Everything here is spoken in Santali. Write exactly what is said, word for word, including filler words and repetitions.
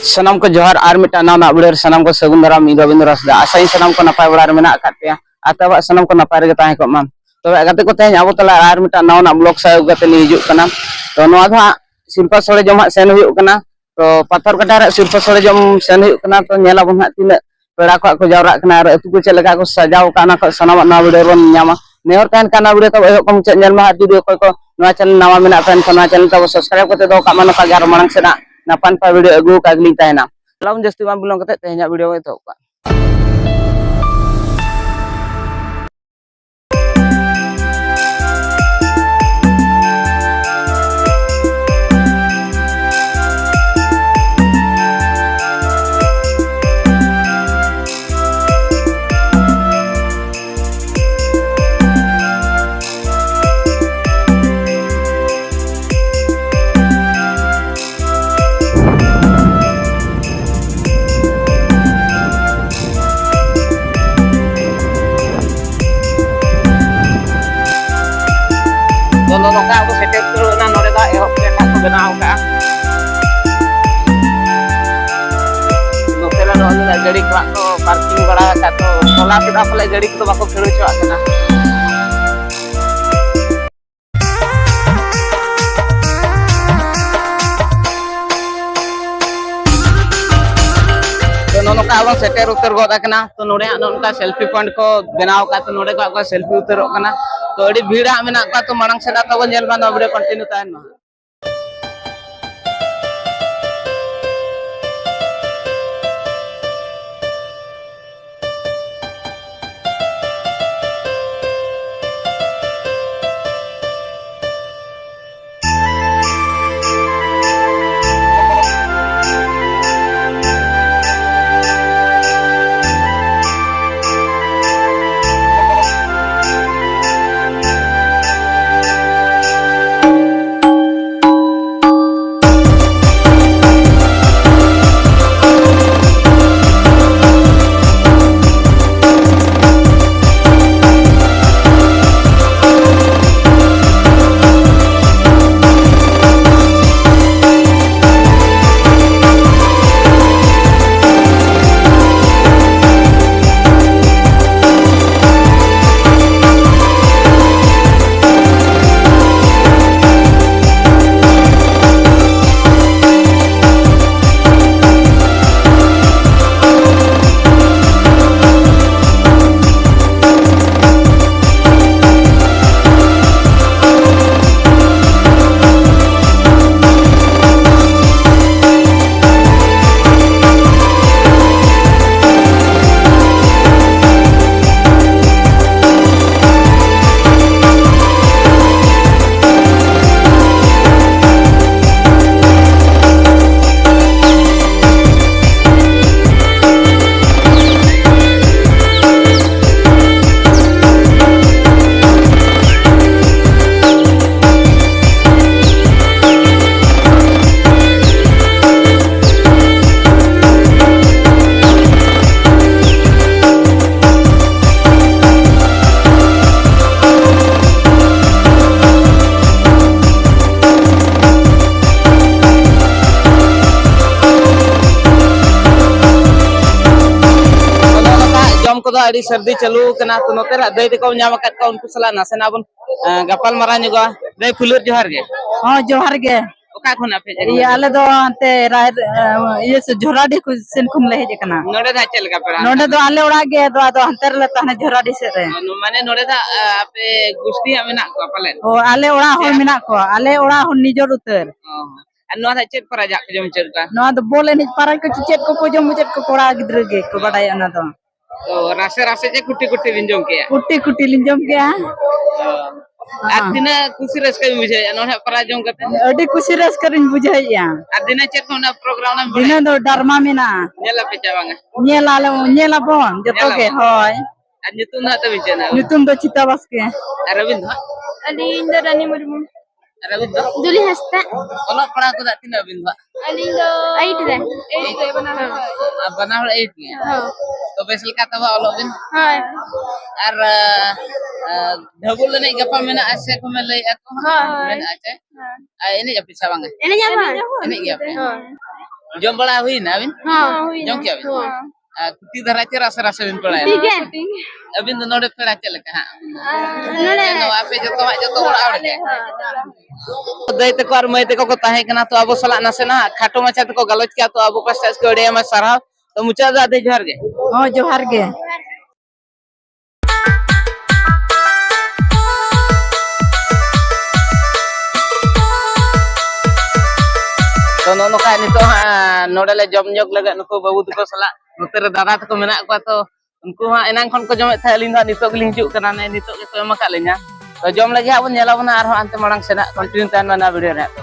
ᱥᱟᱱᱟᱢ ᱠᱚ ᱡᱚᱦᱟᱨ, ᱟᱨ ᱢᱤᱫᱴᱟᱝ ᱱᱟᱣᱟ ᱱᱟᱜ video ᱨᱮ ᱥᱟᱱᱟᱢ ᱠᱚ ᱥᱟᱹᱜᱩᱱ ᱫᱟᱨᱟᱢ᱾ ᱤᱧ ᱨᱚᱵᱤᱱᱫᱨᱚ ᱦᱟᱸᱥᱫᱟ᱾ ᱟᱥᱟᱭᱟᱹᱧ ᱥᱟᱱᱟᱢ ᱠᱚ ᱱᱟᱯᱟᱭ ᱵᱟᱲᱟ ᱨᱮ ᱢᱮᱱᱟᱜ ᱟᱠᱟᱫ ᱯᱮᱭᱟ ᱟᱨ ᱛᱟᱵᱟᱜ ᱥᱟᱱᱟᱢ ᱠᱚ ᱱᱟᱯᱟᱭ ᱨᱮᱜᱮ ᱛᱟᱦᱮᱸ ᱠᱚᱜ ᱢᱟ᱾ ᱛᱚᱵᱮ ᱜᱟᱛᱮ ᱠᱚ, ᱛᱮᱦᱮᱧ ᱟᱵᱚ ᱛᱟᱞᱟ ᱨᱮ ᱟᱨ ᱢᱤᱫᱴᱟᱝ ᱱᱟᱣᱟ ᱱᱟᱜ vlog ᱥᱟᱶ ᱟᱹᱜᱩ ᱠᱟᱛᱮ ᱞᱤᱧ ᱦᱤᱡᱩᱜ ᱠᱟᱱᱟ᱾ ᱛᱚ ᱱᱚᱣᱟ ᱫᱚ ᱦᱟᱸᱜ ᱥᱤᱞᱯᱟ ᱥᱚᱲᱮ ᱡᱚᱢ ᱦᱟᱸᱜ ᱥᱮᱱ ᱦᱩᱭᱩᱜ ᱠᱟᱱᱟ᱾ ᱛᱚ ᱯᱟᱛᱷᱚᱨ ᱠᱟᱴᱟ ᱨᱮ ᱥᱤᱞᱯᱟ ᱥᱚᱲᱮ ᱡᱚᱢ ᱥᱮᱱ ᱦᱩᱭᱩᱜ ᱠᱟᱱᱟ᱾ ᱛᱚ ᱧᱮᱞ ᱟᱵᱚᱱ ᱦᱟᱸᱜ ᱛᱤᱱᱟᱹᱜ ᱯᱮᱲᱟ ᱠᱚ ᱦᱟᱸᱜ ᱠᱚ ᱡᱟᱣᱨᱟᱜ ᱠᱟᱱᱟ ᱟᱨ ᱟᱹᱛᱩ ᱠᱚ ᱪᱮᱫ ᱞᱮᱠᱟ ᱠᱚ ᱥᱟᱡᱟᱣ ᱟᱠᱟᱫ, ᱚᱱᱟ ᱠᱚ ᱥᱟᱱᱟᱢᱟᱜ ᱱᱚᱣᱟ video ᱨᱮᱵᱚᱱ ᱧᱟᱢᱟ᱾ ᱱᱮᱦᱚᱨ ᱛᱟᱦᱮᱱ ᱠᱟᱱᱟ video ᱛᱟᱵᱚ ᱮᱦᱚᱵ ᱠᱷᱚᱱ ᱢᱩᱪᱟᱹᱫ ᱧᱮᱞ ᱢᱟ ᱦᱟᱸᱜ᱾ ᱡᱩᱫᱤ ᱚᱠᱚᱭ ᱠᱚ ᱱᱚᱣᱟ channel ᱱᱟᱣᱟ ᱢᱮᱱᱟᱜ ᱯᱮ ᱮᱱᱠᱷᱟᱱ ᱱᱚᱣᱟ channel ᱛᱟᱵᱚ subscribe ᱠᱟᱛᱮ ᱫᱚᱦᱚ ᱠᱟᱜ ᱢᱟ, ᱱᱚᱝᱠᱟ ᱜᱮ ᱟᱨᱚ ᱢᱟᱲᱟᱝ ᱥᱮᱫ ᱦᱟᱸᱜ ᱱᱟᱯᱟᱭ ᱱᱟᱯᱟᱭ video ᱟᱹᱜᱩ ᱟᱠᱟᱫ ᱜᱮᱞᱤᱧ ᱛᱟᱦᱮᱱᱟ᱾ ᱟᱞᱚᱢ ᱡᱟᱹᱥᱛᱤ ᱵᱟᱝ ᱵᱤᱞᱚᱢ ᱠᱟᱛᱮ ᱛᱮᱦᱮᱧᱟᱜ video ᱵᱚᱱ ᱮᱛᱚᱦᱚᱵ ᱠᱟᱜᱼᱟ᱾ ᱛᱚ, ᱱᱚᱜᱼᱚ ᱱᱚᱝᱠᱟ ᱟᱵᱚ ᱥᱮᱴᱮᱨ ᱩᱛᱟᱹᱨ ᱮᱱᱟ᱾ ᱱᱚᱰᱮ ᱫᱚ ᱮᱦᱚᱵ ᱨᱮ ᱦᱟᱸᱜ ᱠᱚ ᱵᱮᱱᱟᱣ ᱟᱠᱟᱫᱼᱟ᱾ ᱱᱚᱛᱮ ᱨᱮ ᱱᱚᱜᱼᱚ ᱱᱩᱱᱟᱹᱜ ᱜᱟᱹᱰᱤ ᱠᱚ ᱦᱟᱸᱜ ᱠᱚ parking ᱵᱟᱲᱟ ᱟᱠᱟᱫ᱾ ᱛᱚ, ᱴᱚᱞᱟ ᱥᱮᱫ ᱫᱚ ᱯᱟᱞᱮ ᱜᱟᱹᱰᱤ ᱠᱚᱫᱚ ᱵᱟᱠᱚ ᱠᱷᱟᱹᱲ ᱦᱚᱪᱚᱣᱟᱜ ᱠᱟᱱᱟ᱾ ᱛᱚ, ᱱᱚᱜᱼᱚ ᱱᱚᱝᱠᱟ ᱵᱚᱱ ᱥᱮᱴᱮᱨ ᱩᱛᱟᱹᱨ ᱜᱚᱫ ᱟᱠᱟᱱᱟ᱾ ᱛᱚ, ᱱᱚᱰᱮ ᱦᱟᱸᱜ ᱱᱚᱜᱼᱚ ᱱᱚᱝᱠᱟ selfie point ᱠᱚ ᱵᱮᱱᱟᱣ ᱟᱠᱟᱫ, ᱛᱚ ᱱᱚᱰᱮ ᱠᱚ ᱟᱠᱚ selfie ᱩᱛᱟᱹᱨᱚᱜ ᱠᱟᱱᱟ᱾ ᱛᱚ, ᱟᱹᱰᱤ ᱵᱷᱤᱲ ᱦᱟᱸᱜ ᱢᱮᱱᱟᱜ ᱠᱚᱣᱟ᱾ ᱛᱚ, ᱢᱟᱲᱟᱝ ᱥᱮᱫ ᱦᱟᱸᱜ ᱛᱟᱵᱚ ᱧᱮᱞ ᱢᱟ, ᱱᱚᱣᱟ video continue ᱛᱟᱦᱮᱱ ᱢᱟ᱾ ᱟᱹᱰᱤ ᱥᱟᱹᱨᱫᱤ ᱪᱟᱹᱞᱩ ᱠᱟᱱᱟ, ᱛᱚ ᱱᱚᱛᱮ ᱨᱮ ᱫᱟᱹᱭ ᱛᱟᱠᱚ ᱧᱟᱢ ᱟᱠᱟᱫ ᱠᱚᱣᱟ, ᱩᱱᱠᱩ ᱥᱟᱞᱟᱜ ᱱᱟᱥᱮᱱᱟᱜ ᱵᱚᱱ, ᱮᱸ, ᱜᱟᱯᱟᱞ ᱢᱟᱨᱟᱣ ᱧᱚᱜᱚᱜᱼᱟ᱾ ᱫᱟᱹᱭ ᱯᱷᱩᱞᱩᱨ, ᱡᱚᱦᱟᱨ ᱜᱮ᱾ ᱦᱚᱸ, ᱡᱚᱦᱟᱨ ᱜᱮ᱾ ᱚᱠᱟ ᱠᱷᱚᱱᱟᱜ ᱯᱮ ᱦᱮᱡ ᱤᱭᱟᱹ, ᱟᱠᱟᱱᱟ? ᱟᱞᱮ ᱫᱚ ᱦᱟᱱᱛᱮ ᱨᱟᱭ-, ᱤᱭᱟᱹ ᱥᱮ, ᱡᱷᱚᱨᱟᱰᱤ ᱠᱷᱚᱱ, ᱥᱮᱱ ᱠᱷᱚᱱ ᱞᱮ ᱦᱮᱡ ᱟᱠᱟᱱᱟ᱾ ᱱᱚᱰᱮ ᱫᱚ ᱦᱟᱸᱜ ᱪᱮᱫ ᱞᱮᱠᱟ ᱯᱮᱲᱟ ᱱᱚᱰᱮ ᱟᱠᱟᱱᱟ? ᱫᱚ ᱟᱞᱮ ᱚᱲᱟᱜ ᱜᱮ, ᱟᱫᱚ, ᱟᱫᱚ ᱦᱟᱱᱛᱮ ᱨᱮᱞᱮ ᱛᱟᱦᱮᱱᱟ, ᱡᱷᱚᱨᱟᱰᱤ ᱥᱮᱫ ᱨᱮ᱾ ᱚ, ᱢᱟᱱᱮ ᱱᱚᱰᱮ ᱫᱚ, ᱟ, ᱟᱯᱮ ᱜᱩᱥᱴᱤ ᱦᱟᱸᱜ ᱢᱮᱱᱟᱜ ᱠᱚᱣᱟ ᱯᱟᱞᱮᱱ? ᱚ, ᱟᱞᱮ ᱚᱲᱟᱜ ᱦᱚᱲ ᱥᱮ ᱢᱮᱱᱟᱜ ᱠᱚᱣᱟ, ᱟᱞᱮ ᱚᱲᱟᱜ ᱦᱚᱲ ᱱᱤᱡᱚᱨ ᱩᱛᱟᱹᱨ᱾ ᱚ, ᱟᱨ ᱱᱚᱣᱟ ᱫᱚ ᱪᱮᱫ ᱯᱟᱨᱟ ᱡᱟᱜ ᱠᱚ ᱡᱚᱢ ᱦᱚᱪᱚᱭᱮᱫ ᱠᱚᱣᱟ? ᱱᱚᱣᱟ ᱫᱚ ᱵᱚᱞ ᱮᱱᱮᱡ ᱯᱟᱨᱟ ᱠᱚ ᱪᱮᱫ ᱠᱚᱠᱚ ᱡᱚᱢ ᱦᱚᱪᱚᱭᱮᱫ ᱠᱚ, ᱠᱚᱲᱟ ᱜᱤᱫᱽᱨᱟᱹ ᱜᱮ ᱠᱚ ᱵᱟᱰᱟᱭᱟ ᱚᱱᱟ ᱫᱚ᱾ ᱚ, ᱨᱟᱥᱮ ᱨᱟᱥᱮ ᱪᱮ ᱠᱩᱴᱤ ᱠᱩᱴᱤ ᱵᱤᱱ ᱡᱚᱢ ᱠᱮᱜᱼᱟ? ᱠᱩᱴᱤ ᱠᱩᱴᱤ ᱞᱤᱧ ᱡᱚᱢ ᱠᱮᱜᱼᱟ᱾ ᱚ᱾ ᱟᱨ ᱦᱚᱸ᱾ ᱛᱤᱱᱟᱹᱜ ᱠᱩᱥᱤ ᱨᱟᱹᱥᱠᱟᱹ ᱵᱤᱱ ᱵᱩᱡᱷᱟᱹᱣᱮᱫᱼᱟ ᱱᱚᱰᱮ ᱯᱟᱨᱟ ᱡᱚᱢ ᱠᱟᱛᱮ? ᱟᱹᱰᱤ ᱠᱩᱥᱤ ᱨᱟᱹᱥᱠᱟᱹ ᱞᱤᱧ ᱵᱩᱡᱷᱟᱹᱣᱮᱫᱼᱟ᱾ ᱟᱨ ᱫᱤᱱᱟᱹᱝ ᱪᱮᱫ ᱠᱚ ᱚᱱᱟ ᱯᱨᱳᱜᱨᱟᱢ ᱨᱮ ᱢᱮᱱᱟᱜᱼᱟ? ᱫᱤᱱᱟᱹᱝ ᱫᱚ ᱰᱨᱟᱢᱟ ᱢᱮᱱᱟᱜᱼᱟ᱾ ᱧᱮᱞ ᱟᱯᱮ ᱪᱮ ᱵᱟᱝᱟ? ᱧᱮᱞ ᱟᱞᱮ, ᱧᱮᱞ ᱟᱵᱚᱱ ᱡᱚᱛᱚ ᱜᱮ, ᱧᱮᱞ ᱟᱵᱚᱱ᱾ ᱦᱳᱭ᱾ ᱟᱨ ᱧᱩᱛᱩᱢ ᱫᱚ ᱦᱟᱸᱜ ᱛᱟᱹᱵᱤᱱ ᱪᱮᱫ ᱱᱟᱦᱟᱜ? ᱧᱩᱛᱩᱢ ᱫᱚ ᱪᱤᱛᱟ ᱵᱟᱥᱠᱮ᱾ ᱟᱨ ᱟᱹᱵᱤᱱ ᱫᱚ ᱦᱟᱸᱜ? ᱟᱹᱞᱤᱧ ᱫᱚ ᱨᱟᱱᱤ ᱢᱩᱨᱢᱩ᱾ ᱟᱨ ᱟᱹᱵᱤᱱ ᱫᱚ? ᱡᱩᱞᱤ ᱦᱟᱸᱥᱫᱟ᱾ ᱚᱞᱚᱜ ᱯᱟᱲᱦᱟᱣ ᱠᱚᱫᱚ ᱛᱤᱱᱟᱹᱜ ᱟᱹᱵᱤᱱ ᱫᱚ ᱦᱟᱸᱜ? ᱟᱹᱞᱤᱧ ᱫᱚ ᱮᱭᱤᱴ ᱨᱮ᱾ ᱮᱭᱤᱴ ᱨᱮ ᱵᱟᱱᱟ ᱦᱚᱲ᱾ ᱟᱨ ᱵᱟᱱᱟ ᱦᱚᱲ ᱮᱭᱤᱴ ᱜᱮ? ᱦᱚᱸ᱾ ᱛᱚ ᱵᱮᱥ ᱞᱮᱠᱟ ᱛᱮ ᱚᱞᱚᱜ ᱵᱤᱱ᱾ ᱦᱳᱭ᱾ ᱟᱨ, ᱟ, ᱟ, ᱰᱷᱟᱹᱵᱩᱞ ᱮᱱᱮᱡ ᱜᱟᱯᱟ ᱢᱮᱱᱟᱜᱼᱟ ᱥᱮ ᱠᱚ ᱞᱟᱹᱭᱮᱫᱼᱟ ᱠᱚ? ᱦᱳᱭ᱾ ᱢᱮᱱᱟᱜᱼᱟ ᱪᱮ? ᱦᱳᱭ᱾ ᱟᱨ ᱮᱱᱮᱡ ᱟᱯᱮ ᱥᱮ ᱵᱟᱝᱟ? ᱮᱱᱮᱡ ᱟᱵᱚᱱ᱾ ᱮᱱᱮᱡ ᱜᱮᱭᱟ ᱯᱮ? ᱦᱳᱭ᱾ ᱡᱚᱢ ᱵᱟᱲᱟ ᱦᱩᱭᱱᱟ ᱟᱹᱵᱤᱱ? ᱦᱚᱸ, ᱦᱩᱭᱱᱟ᱾ ᱡᱚᱢ ᱠᱮᱜᱼᱟ ᱵᱤᱱ? ᱦᱚᱸ᱾ ᱟᱨ ᱠᱩᱴᱤ ᱫᱷᱟᱨᱟ ᱪᱮ ᱨᱟᱥᱮ ᱨᱟᱥᱮ ᱵᱤᱱ ᱯᱮᱲᱟᱭᱮᱱᱟ? ᱠᱩᱴᱤ ᱜᱮ᱾ ᱟᱹᱵᱤᱱ ᱫᱚ ᱱᱚᱰᱮ ᱯᱮᱲᱟ ᱪᱮᱫ ᱞᱮᱠᱟ ᱦᱟᱸᱜ? ᱟᱨ ᱱᱚᱰᱮ ᱱᱚᱣᱟ ᱟᱯᱮ ᱡᱚᱛᱚᱣᱟᱜ, ᱡᱚᱛᱚ ᱚᱲᱟᱜ ᱦᱚᱲ ᱜᱮ? ᱦᱳᱭ᱾ ᱫᱟᱹᱭ ᱛᱟᱠᱚ ᱟᱨ ᱢᱟᱹᱭ ᱛᱟᱠᱚ ᱠᱚ ᱛᱟᱦᱮᱸ ᱠᱟᱱᱟ, ᱛᱚ ᱟᱵᱚ ᱥᱟᱞᱟᱜ ᱱᱟᱥᱮᱱᱟᱜ ᱠᱷᱟᱴᱚ ᱢᱟᱪᱷᱟ ᱛᱮᱠᱚ ᱜᱟᱞᱚᱪ ᱠᱮᱜᱼᱟ, ᱛᱚ ᱟᱵᱚ ᱯᱟᱥᱴᱟ ᱥᱮᱫ ᱠᱷᱚᱱ ᱟᱹᱰᱤ ᱟᱭᱢᱟ ᱥᱟᱨᱦᱟᱣ᱾ ᱛᱚ ᱢᱩᱪᱟᱹᱫ ᱨᱮ ᱟᱹᱰᱤ ᱡᱚᱦᱟᱨ ᱜᱮ᱾ ᱦᱚᱸ, ᱡᱚᱦᱟᱨ ᱜᱮ᱾ ᱛᱚ ᱱᱚᱜᱼᱚ ᱱᱚᱝᱠᱟ ᱱᱤᱛᱚᱜ ᱦᱟᱸᱜ ᱱᱚᱰᱮ ᱞᱮ ᱡᱚᱢ ᱧᱚᱜ ᱞᱟᱹᱜᱤᱫ ᱱᱩᱠᱩ ᱵᱟᱹᱵᱩ ᱛᱟᱠᱚ ᱥᱟᱞᱟᱜ, ᱱᱚᱛᱮ ᱨᱮ ᱫᱟᱫᱟ ᱛᱟᱠᱚ ᱢᱮᱱᱟᱜ ᱠᱚᱣᱟ, ᱛᱚ ᱩᱱᱠᱩ ᱦᱟᱸᱜ ᱮᱱᱟᱝ ᱠᱷᱚᱱ ᱠᱚ ᱡᱚᱢᱮᱫ ᱛᱟᱦᱮᱸᱫ, ᱟᱹᱞᱤᱧ ᱫᱚ ᱦᱟᱸᱜ ᱱᱤᱛᱚᱜ ᱜᱮᱞᱤᱧ ᱦᱤᱡᱩᱜ ᱠᱟᱱᱟ, ᱱᱮ ᱱᱤᱛᱚᱜ ᱜᱮᱠᱚ ᱮᱢ ᱟᱠᱟᱫ ᱞᱤᱧᱟ᱾ ᱛᱚ ᱡᱚᱢ ᱞᱟᱹᱜᱤᱫ ᱦᱟᱸᱜ ᱵᱚᱱ ᱧᱮᱞ ᱟᱵᱚᱱ ᱦᱟᱸᱜ ᱟᱨᱦᱚᱸ ᱦᱟᱱᱛᱮ ᱢᱟᱲᱟᱝ ᱥᱮᱱᱟᱜ continue ᱛᱟᱦᱮᱱ ᱢᱟ ᱱᱚᱣᱟ video ᱨᱮ ᱦᱟᱸᱜ᱾